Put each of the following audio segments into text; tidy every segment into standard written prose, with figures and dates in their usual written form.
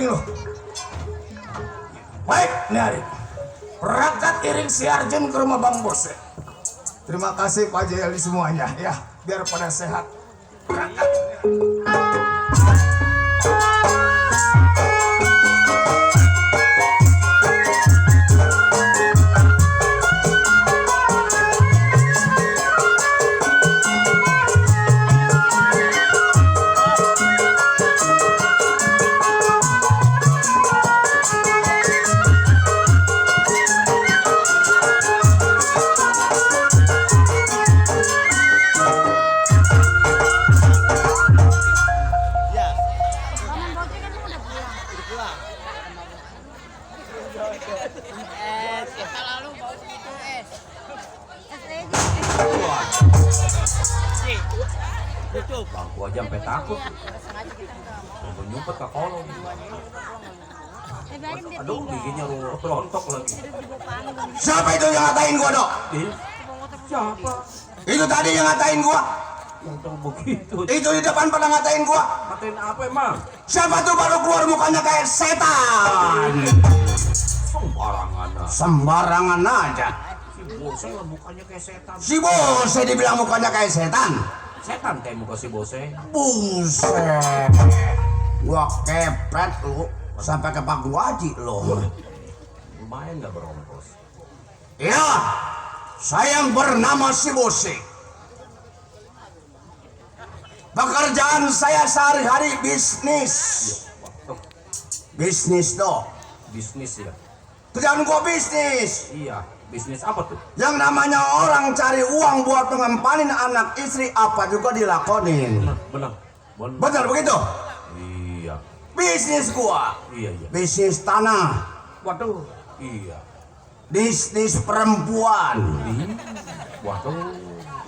aing lo. Baik, nih hari. Berangkat iring si Arjun ke rumah Bang Bos. Terima kasih Pak Jayali semuanya ya, biar pada sehat. Berangkat. Bangku aja sampai takut. Nyumpet ke kolong. Aduh, giginya rontok lagi. Siapa itu yang ngatain gua, Dok? Siapa? Itu tadi yang ngatain gua. Yang tahu begitu. Itu di depan pada ngatain gua. Ngatain apa emang? Siapa tuh baru keluar mukanya kayak setan? Sembarangan. Sembarangan aja. Si Bose lah mukanya kayak setan. Si Bose dibilang mukanya kayak setan. Setan kayak muka si Bose. Buset. Gua kepret lu sampai ke Pak Guaji lo. Lumayan nggak berompos. Ya, saya bernama si Bose. Pekerjaan saya sehari-hari bisnis. Bisnis toh. Bisnis ya. Kerjaan gua bisnis. Iya. Bisnis apa tuh? Yang namanya orang cari uang buat mengempanin anak istri apa juga dilakonin. Benar. Benar begitu? Iya. Bisnis gua. Iya. Bisnis tanah. Waduh. Iya. Bisnis perempuan. Waduh.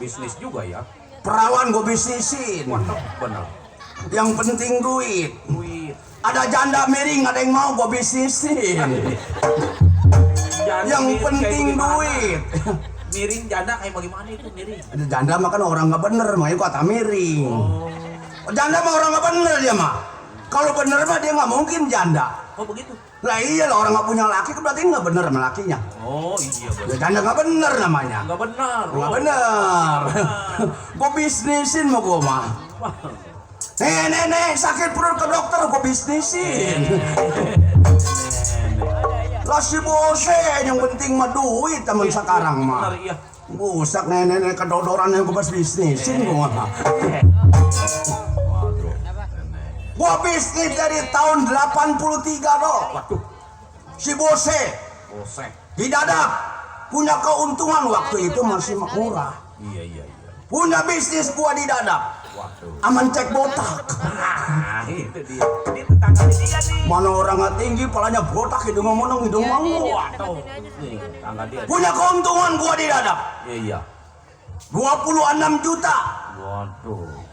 Bisnis juga ya. Perawan gua bisnisin. Waduh. Benar. Yang penting duit. Duit. Ada janda miring, ada yang mau gua bisnisin. Yang penting duit. Miring janda kayak bagaimana itu miring? Ada janda mah kan orang nggak bener, makanya kata miring. Janda mah orang nggak bener dia mah. Kalau bener mah dia nggak mungkin janda. Oh begitu? Lah iya lah, orang nggak punya laki berarti nggak bener sama lakinya. Oh iya benar. Ya janda nggak bener namanya. Nggak benar. Nggak bener. Gua bisnisin mah gua mah. Nenek sakit perut ke dokter gua bisnisin. Lah si Bose yang penting mah duit temen sekarang mah. Benar iya. Busak nenek kedodoran yang gua bisnisin gua mah. Gua bisnis dari tahun 83 doh. Waduh. Si Bose di Dadap punya keuntungan waktu itu masih murah. Iya. Punya bisnis gua di Dadap. Waduh. Aman cek botak. Nah, itu dia. Ini tetangga dia nih. Mana orang nggak tinggi, palanya botak, hidung monong, hidung mangu. Waduh. Nih, tetangga dia. Punya keuntungan gua di Dadap. Iya. 26 juta. Waduh.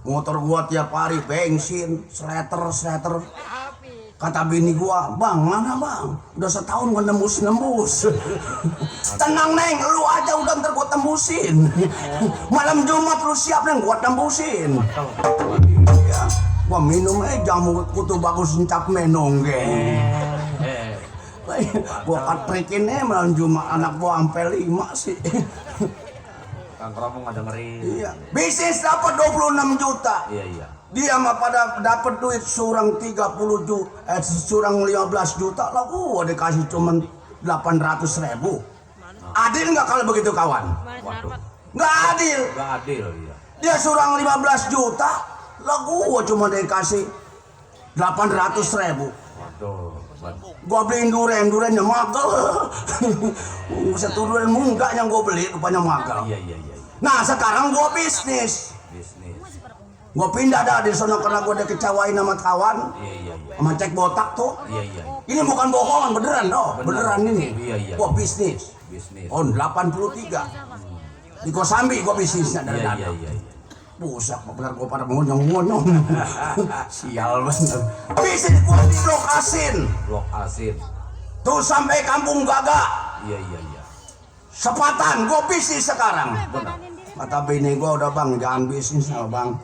Motor gua tiap hari bensin, sleter. Kata bini gua, "Bang, mana bang? Udah setahun gua nembus. Tenang neng, lu aja udah ntar gua tembusin. Malam Jumat lu siap neng, gua tembusin." Ya, gua minum jamu kutu bagus cap menong ge. Gua katrikin malam Jumat anak gua sampai 5 sih. Kang Kromo nggak dengerin. Iya. Bisnis dapat 26 juta. Iya. Dia mah pada dapat duit surang 30 juta, surang 15 juta lah. Gua dikasih cuman 800.000. Adil nggak kalau begitu kawan? Waduh. Nggak adil. Nggak adil ya. Dia surang 15 juta, lah gua cuma dikasih 800.000. Waduh. Gua beliin duren-durennya magal. Satu duren muda yang gua beli rupanya magal. Iya. Nah sekarang gua bisnis. Gua pindah dah di sana karena gua udah kecewain sama kawan. Iya. Sama cek botak tuh. Iya. Ini bukan bohongan, beneran doh. Beneran ini. Iya. Gua bisnis. Tahun 83. Di Kosambi gua bisnisnya dari dana. Iya. Busak, bener gua pada ngonyong-ngonyong. Sial bener. Bisnis gua di Blok Asin. Tuh sampai Kampung Gaga. Iya. Sepatan gua bisnis sekarang. Benar. Kata bini gua, udah bang jangan bisnis bang.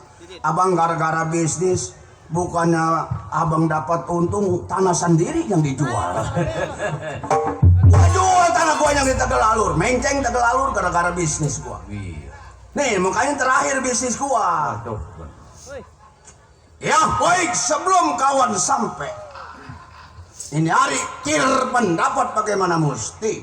Abang gara-gara bisnis Bukannya abang dapat untung tanah sendiri yang dijual. Gua jual tanah gua yang di Tegalalur, menceng Tegalalur gara-gara bisnis gua. Iya. Nih makanya terakhir bisnis gua. Aduh. Ya baik, sebelum kawan sampai, ini hari kir pendapat bagaimana mesti.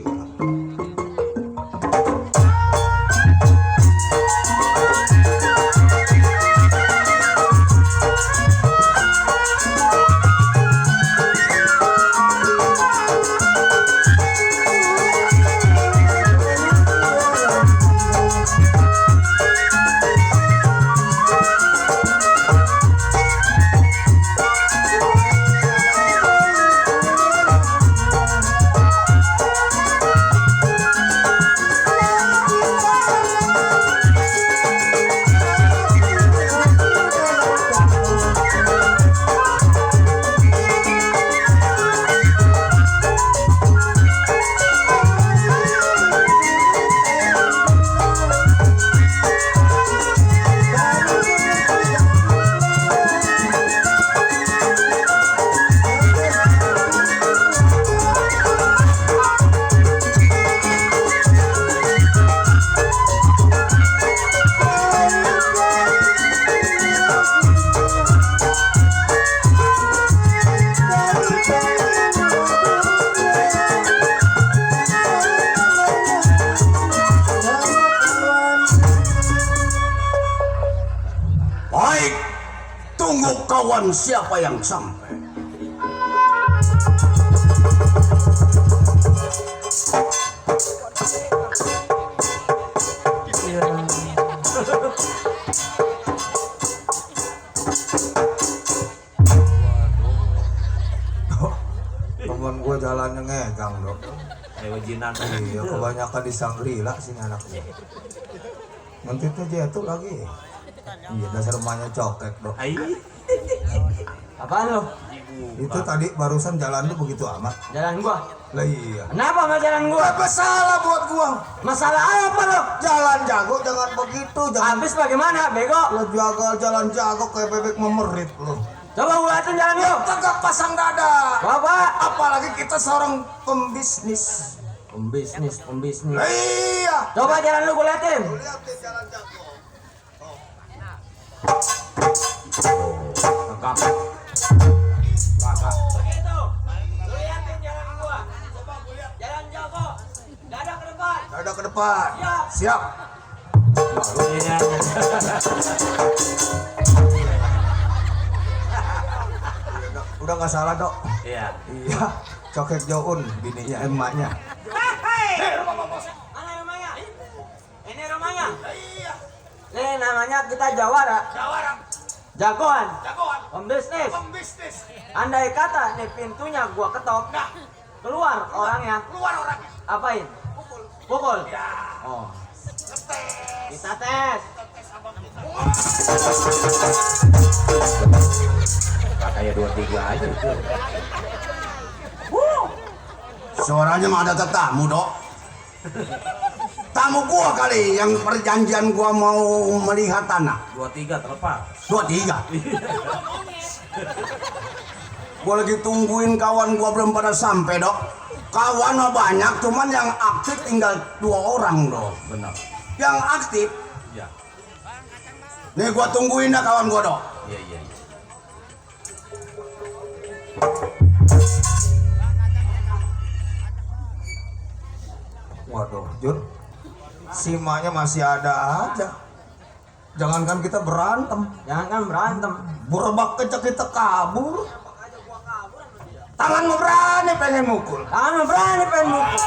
Baik, tunggu kawan siapa yang sampai. Temen gue jalannya ngegang dok. Wajinan. Iya, kebanyakan di Sangrila sini anaknya. Mentitnya jatuh lagi. Iya, dasar rumahnya cokek dok. Ai. Apaan lo? Itu tadi barusan jalan lu begitu amat. Jalan gua. Lah iya. Kenapa sama jalan gua? Apa salah buat gua? Masalah apa lo? Jalan jago jangan begitu, jangan Habis bagaimana, bego? lo jagal jalan jago kayak bebek memerit lo. Coba gua liatin jalan lo. Tegak pasang dada. Bapak. Apalagi kita seorang pembisnis. Pembisnis. Lah iya. Coba jalan lu gua liatin. Lihatin jalan jago. Kakak. Kakak. Begitu. Lu liatin jalan gua. Coba gua lihat. Jalan jago. Dada ke depan. Dada ke depan. Siap. Iya. Udah nggak salah dok. Iya. Iya. Cokek Joun, bininya emaknya. Mana rumahnya? Ini rumahnya? Iya. Ini namanya kita jawara. Jagoan. Pembisnis. Andai kata nih pintunya gua ketok. Keluar orangnya. Apain? Pukul. Oh. Kita tes. Kayak 2-3 aja itu. Suaranya mah ada tetamu dok. Tamu gua kali yang perjanjian gua mau melihat tanah. 2-3 terlepas. 2-3. Gua lagi tungguin kawan gua belum pada sampai dok. Kawan mah banyak, cuman yang aktif tinggal 2 orang dok. Benar. Yang aktif, Iya. nih gua tungguin dah kawan gua dok. Iya. Waduh, Jun, si emaknya masih ada aja. Jangankan kita berantem, Jangan kan berantem. burebak kecek kita kabur. Tangan mau berani pengen mukul. Tangan berani pengen mukul.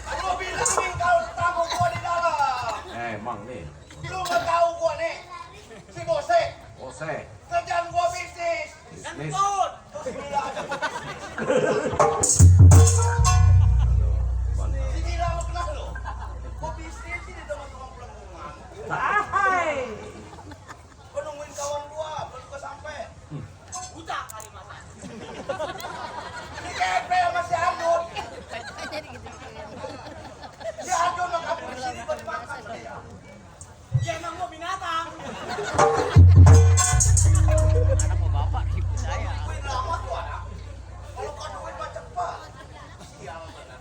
Gua bilangin kalau tamu gua di dalam. Emang nih. Lu nggak tahu gua nih. Si Bose. Ose. Kerjaan gua bisnis. Bisnis. Si Dila mau kenal lu. Gua bisnis sih di tempat tukang pelengkungan. Hai. Gua nungguin kawan gua, belum gua sampai. Udah kali masa. Si Kepe sama si Arjun. Si Arjun mau kabur di sini buat makan dia. Kalau kau duit mah cepet. Sial bener.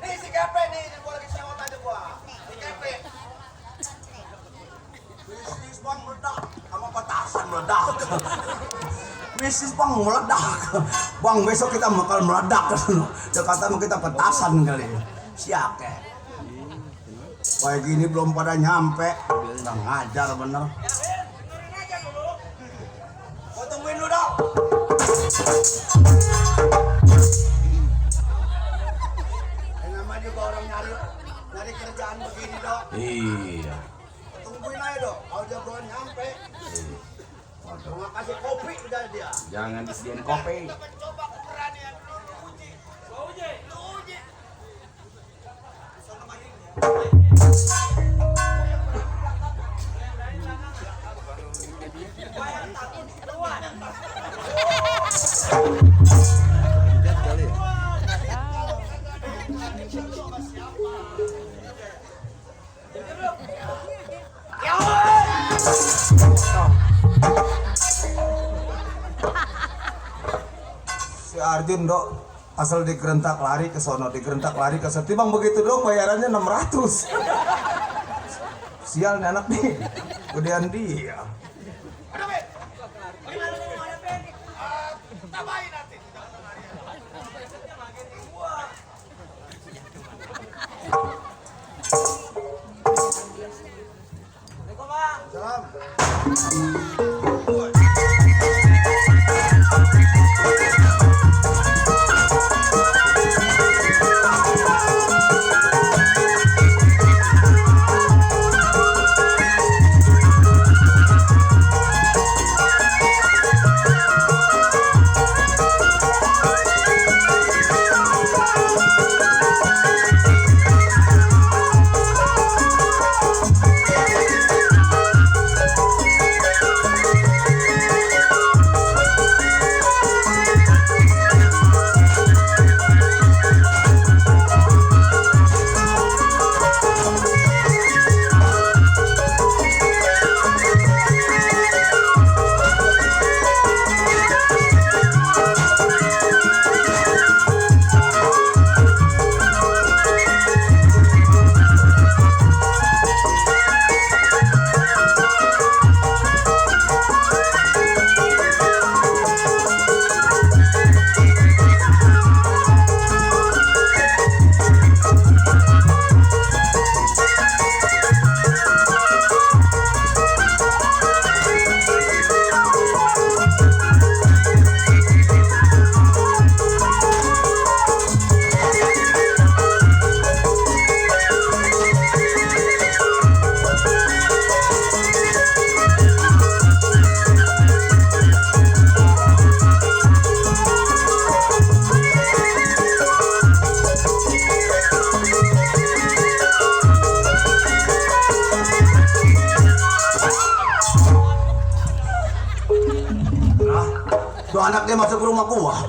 Nih si Kepe nih, gua lagi sewot aja gua. Si Kepe. Bisnis bang meledak sama petasan meledak. Bisnis bang meledak. Bang besok kita bakal meledak. Jakarta mah kita petasan kali. Siap ya. Kayak gini belum pada nyampe. Udah ngajar bener. Dengerin aja dulu. Gua tungguin lu dong. Nama juga orang nyari kerjaan begini dong. Iya. Tungguin aja dong. Kalau dia belum nyampe. Gua kasih kopi udah dia. Jangan disediain kopi. Coba keberanian lu uji. Gua uji. Lu uji. Si Arjun dok asal digerentak lari ke sono, digerentak lari ke sono. Bang begitu dong bayarannya 600. Sial nih anak nih. Gedean dia. Aduh, Be. Gimana nih mau ada Be? Tambahin nanti. Assalamualaikum bang. Salam. Tuh anak dia masuk ke rumah gua.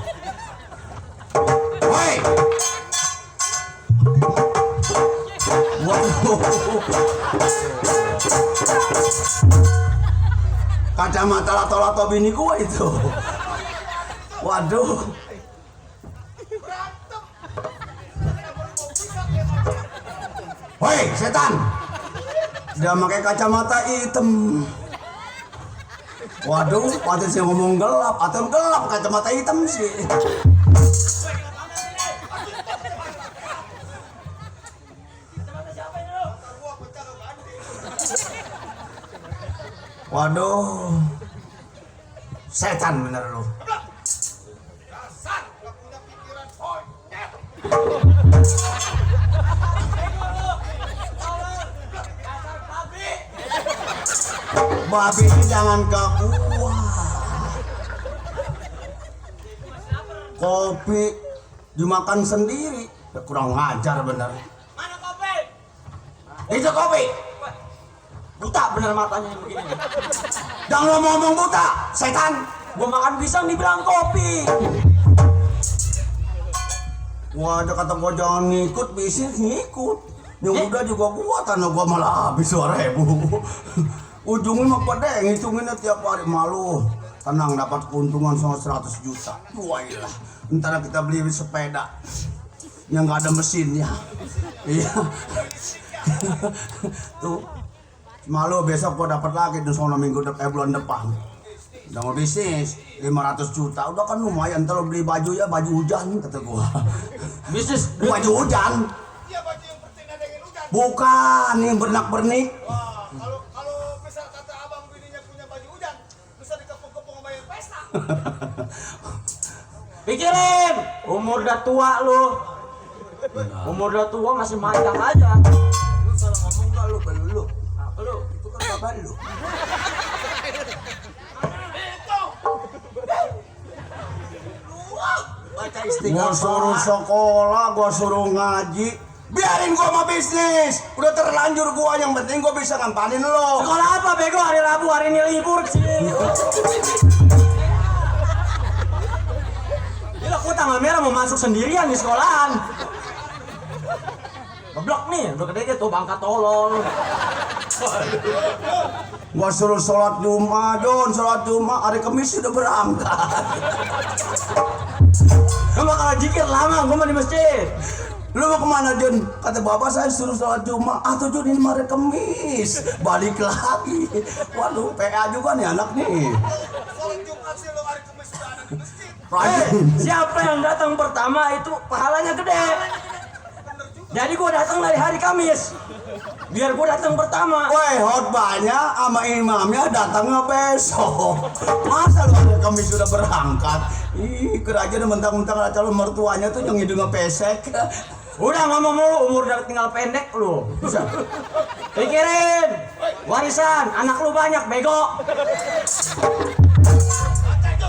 Woi. Waduh. Kacamata lato-lato bini gua itu. Waduh. Woi, setan. Dia pakai kacamata hitam. Waduh, patut saya ngomong gelap, atau gelap kacamata hitam sih. Waduh, setan bener lu. Dasar nggak punya pikiran konyet. Babi jangan ke gua. Kopi dimakan sendiri, ya kurang ngajar bener. Mana kopi? Itu kopi. Buta bener matanya yang begini. Jangan ngomong-ngomong buta, setan. Gua makan pisang dibilang kopi. Wah, ada kata gua jangan ngikut, bisnis ngikut. Yang udah juga gua, tanah gua malah habis 2.000. Ujungnya mah pada ngitunginnya tiap hari malu. Tenang dapat keuntungan sama 100 juta. Wailah, ntar kita beli sepeda yang nggak ada mesinnya. Iya. Tuh, malu besok gua dapat lagi tuh sono bulan depan. Udah mau bisnis 500 juta, udah kan lumayan. Ntar beli baju ya baju hujan kata gua. Bisnis Baju hujan? Iya baju yang penting ada yang hujan. Bukan yang bernak-bernik. Wah, kalau misal kata abang bininya punya baju hujan, bisa dikepung-kepung sama yang pesta. pikirin, umur udah tua lu. Umur udah tua masih mantap aja. Lu salah ngomong gak lu, lu. Apa lu? Itu kan bapak lu. Baca Gua suruh sekolah, gua suruh ngaji. Biarin gua mau bisnis. Udah terlanjur gua, yang penting gua bisa ngampanin lo. Sekolah apa bego, hari Rabu, hari ini libur sih. Gila, gua tanggal merah mau masuk sendirian di sekolahan. Goblok nih, udah gede gitu bangka tolol. Gua suruh sholat Jumat, Don, sholat Jumat. Hari Kamis udah berangkat. Gua bakal jikir lama, gua mah di masjid. Lu mau kemana, Jun? Kata bapak saya suruh sholat Jumat. Atau Jun ini hari Kamis. Balik lagi. Waduh, PA juga nih anak nih. Sholat Jumat sih lo hari Kamis sudah ada di masjid. Siapa yang datang pertama itu pahalanya gede. Jadi gua datang dari hari Kamis. Biar gua datang pertama. Woi, khotbahnya sama imamnya datangnya besok. Masa lu hari Kamis sudah berangkat? Ih, kerajaan mentang-mentang ada calon mertuanya tuh yang hidungnya pesek. Udah ngomong mulu, umur udah tinggal pendek lu. Bisa. Pikirin, warisan anak lu banyak bego.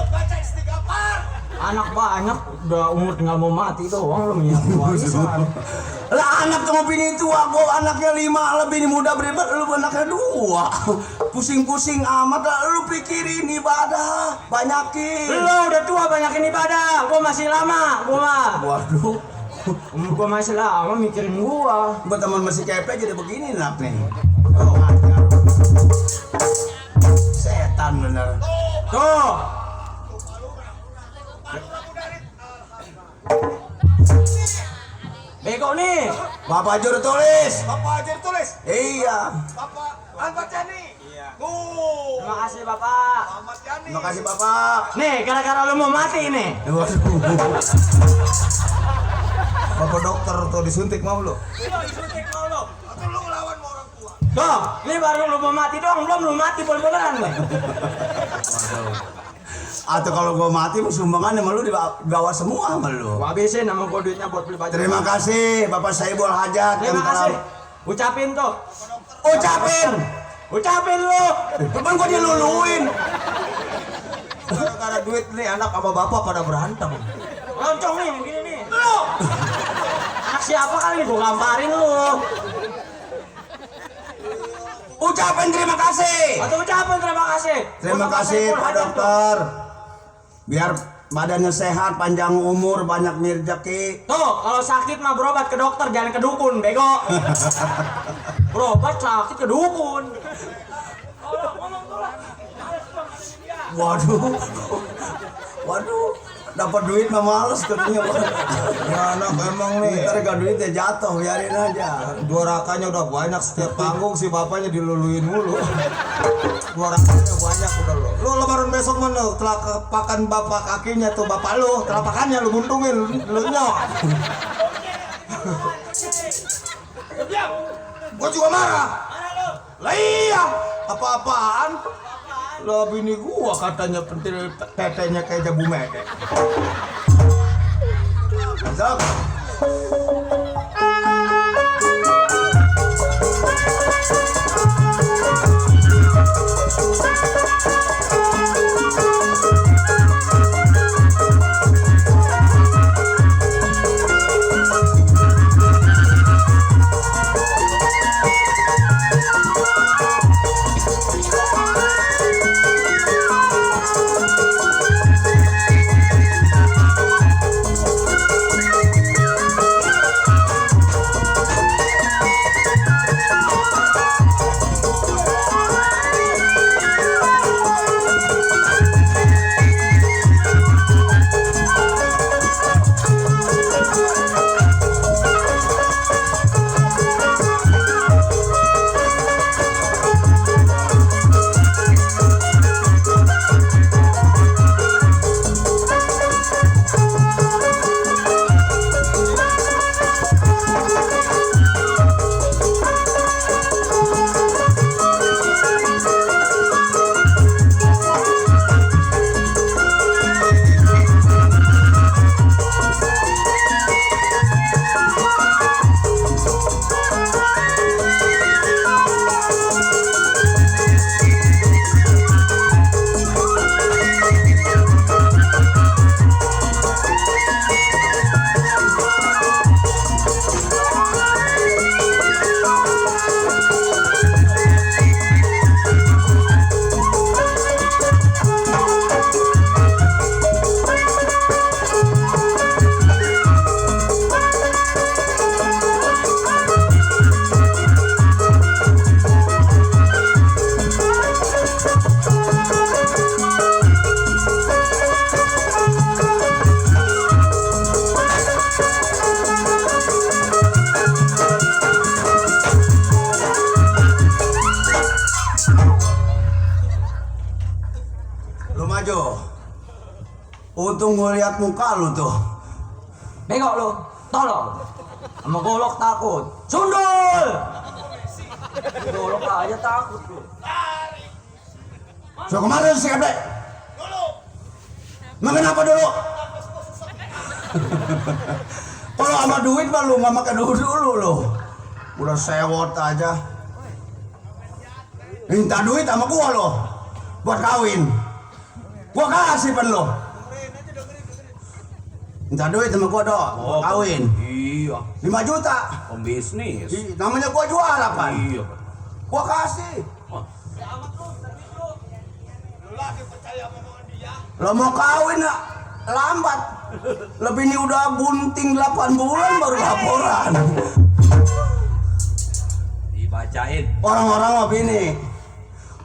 Baca istighfar. Anak banyak, udah umur tinggal mau mati doang lu menyiapin warisan. Lah anak kamu bini tua, gua anaknya 5, lebih muda beribad, lu anaknya 2. Pusing-pusing amat lah, lu pikirin ibadah, banyakin. Lu udah tua banyakin ibadah, gua masih lama, gua mah. Waduh, Umur gua masih lama mikirin gua. buat teman masih kepe jadi begini nak nih. Oh, ngajar. Setan bener. Tuh, bego nih. Bapak juru tulis. Bapak aja tulis. Iya. Bapak Ahmad Yani. Iya. Terima kasih Bapak. Ahmad Yani. Terima kasih Bapak. Nih, gara-gara lu mau mati nih. Waduh. Bapak dokter tuh disuntik mau lu? Atau lu ngelawan sama orang tua. Tuh, ini baru lu mau mati doang, belum lu mati beneran nih. Atau kalau gua mati sumbangan sama lu dibawa semua sama lu. Gua habisin sama gua duitnya buat beli baju. Terima kasih Bapak Saibul Hajat. Terima yang telah- kasih. Ucapin tuh. Ucapin. Ucapin lu. Cuman gua diluluin. Gara-gara duit nih anak sama bapak pada berantem. Loncong nih, begini nih. Lu. Anak siapa kali gua gamparin lu. Ucapin terima kasih. Atau ucapin terima kasih. Terima kasih Pak Dokter. Biar badannya sehat, panjang umur, banyak rezeki. Tuh, kalau sakit mah berobat ke dokter, jangan ke dukun, bego. Berobat sakit ke dukun. Waduh. Waduh. Dapat duit mah males katanya. Ya anak emang nih. Ntar gak duitnya jatuh, biarin aja. Dua rakanya udah banyak, setiap panggung si bapaknya diluluin mulu. Dua rakanya banyak udah lo. Lu lebaran besok mana? Telapakan bapak kakinya tuh bapak lu, telapakannya lu buntungin, lu nyok. Gua juga marah. Lah iya, apa-apaan? Lah bini gua katanya pentil tetenya kayak jabu mede. Sok. Jo. Untung gue liat muka lu tuh. Bengok lu, tolong. Sama golok takut. Sundul. Golok aja takut lu. So kemarin si Geblek. Dulu. Emang kenapa dulu? Kalau sama duit mah lu nggak makan dulu lu. Udah sewot aja. Minta duit sama gua lo. Buat kawin. Gua kasih pen lo. Minta duit sama gua dong. Buat kawin. Iya, 5 juta. pembisnis. Namanya gua jual apa? Iya. Gua kasih. Lu lagi percaya omongan dia. Lo mau kawin ya? Lambat. Lebih ini udah bunting 8 bulan baru laporan. Dibacain. Orang-orang mah bini.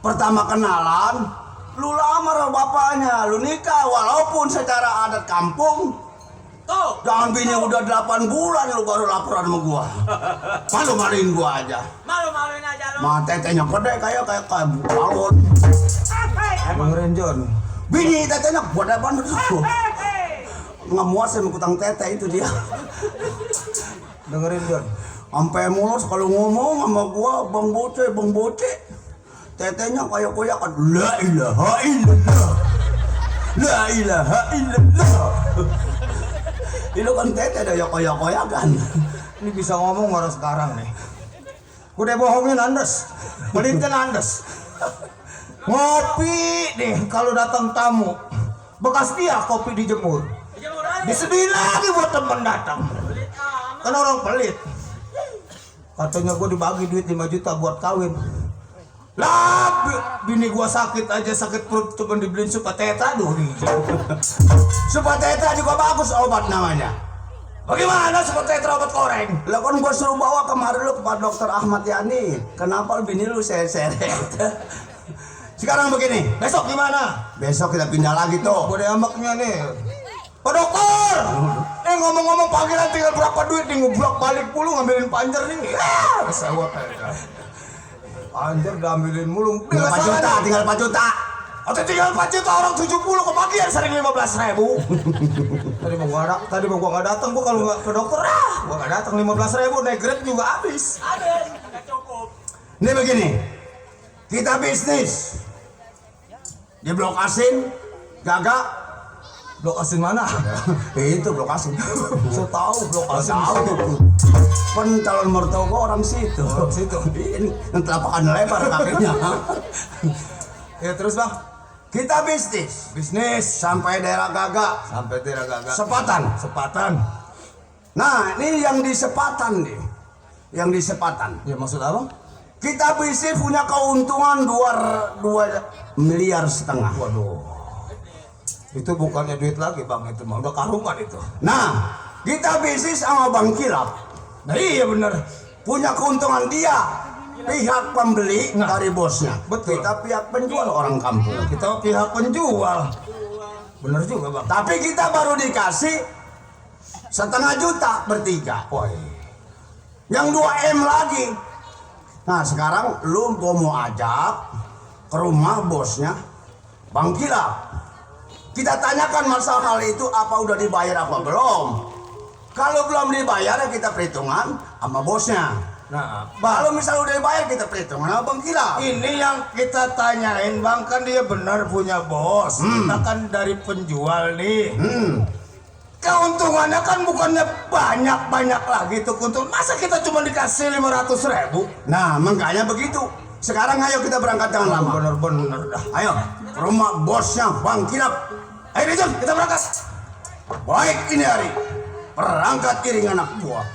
Pertama kenalan, lu lamar bapaknya, lu nikah walaupun secara adat kampung. Tuh. Jangan bini udah 8 bulan lu baru laporan sama gua. Malu-maluin gua aja. Malu-maluin aja lu. Mah tetenya gede kayak balon. Dengerin John. Bini tetenya gede banget tuh. Nggak muat sama kutang tete itu dia. Dengerin John. Sampai mulus kalau ngomong sama gua bang boce. Tetenya kayak koyakan. La ilaha illallah. La ilaha illallah. Itu kan tete dah ya koyak-koyakan. Ini bisa ngomong baru sekarang nih. Udah bohongin Andes. Pelintin Andes. Ngopi nih kalau datang tamu. Bekas dia kopi dijemur. Jemur aja. Disedihin lagi buat temen datang. Kan orang pelit. Katanya gue dibagi duit 5 juta buat kawin. Lah, bini gua sakit aja, sakit perut cuma dibeliin Supateta dulu. Supateta juga bagus obat namanya. Bagaimana Supateta obat koreng? Lah kan gua suruh bawa kemarin lu ke Pak Dokter Ahmad Yani. Kenapa bini lu seret-seret? Sekarang begini, Besok gimana? besok kita pindah lagi tuh. Gua ada amaknya nih. Pak Dokter! Ngomong-ngomong panggilan tinggal berapa duit nih, ngublok balik mulu ngambilin panjer nih. Sewot aja. Panjer diambilin mulu. Tinggal 4 juta, tinggal 4 juta. Atau tinggal 4 juta orang 70 kebagian sering 15.000. Tadi mau gua nggak datang, gua kalau nggak ke dokter gua nggak datang 15.000 naik grab juga habis. Nggak cukup. Ini begini, kita bisnis di Blok Asin, Gagak. Blok asin mana? Itu Blok Asin. So tahu Blok asin. Tahu. Pen calon mertua gua orang situ. Situ. Ini yang telapakan lebar kakinya. Ya terus bang, Kita bisnis sampai daerah Gagak, sampai daerah Gagak. Sepatan. Nah, ini yang di Sepatan nih. Yang di Sepatan. Ya maksud abang? Kita bisnis punya keuntungan 2,5 miliar. Waduh. Itu bukannya duit lagi bang, itu mah udah karungan itu. Nah, kita bisnis sama Bang Kilap. Nah iya bener. Punya keuntungan dia, pihak pembeli dari bosnya. Betul. Kita pihak penjual orang kampung. Kita pihak penjual. Bener juga bang. Tapi kita baru dikasih 1,5 juta bertiga. Woi. Yang 2M lagi. Nah sekarang lu gua mau ajak ke rumah bosnya Bang Kilap. Kita tanyakan masalah hal itu, apa udah dibayar apa belum. Kalau belum dibayar ya kita perhitungan sama bosnya. Nah, Kalau misalnya udah dibayar kita perhitungan sama Bang Kilap. ini yang kita tanyain bang, kan dia benar punya bos. Kita kan dari penjual nih. Keuntungannya kan bukannya banyak lagi tuh keuntungan. Masa kita cuma dikasih 500.000? Nah makanya begitu. Sekarang ayo kita berangkat, jangan lama. Bener-bener dah. Ayo ke rumah bosnya Bang Kilap. Ayo Rizal, kita berangkat. Baik ini hari perangkat iring anak buah.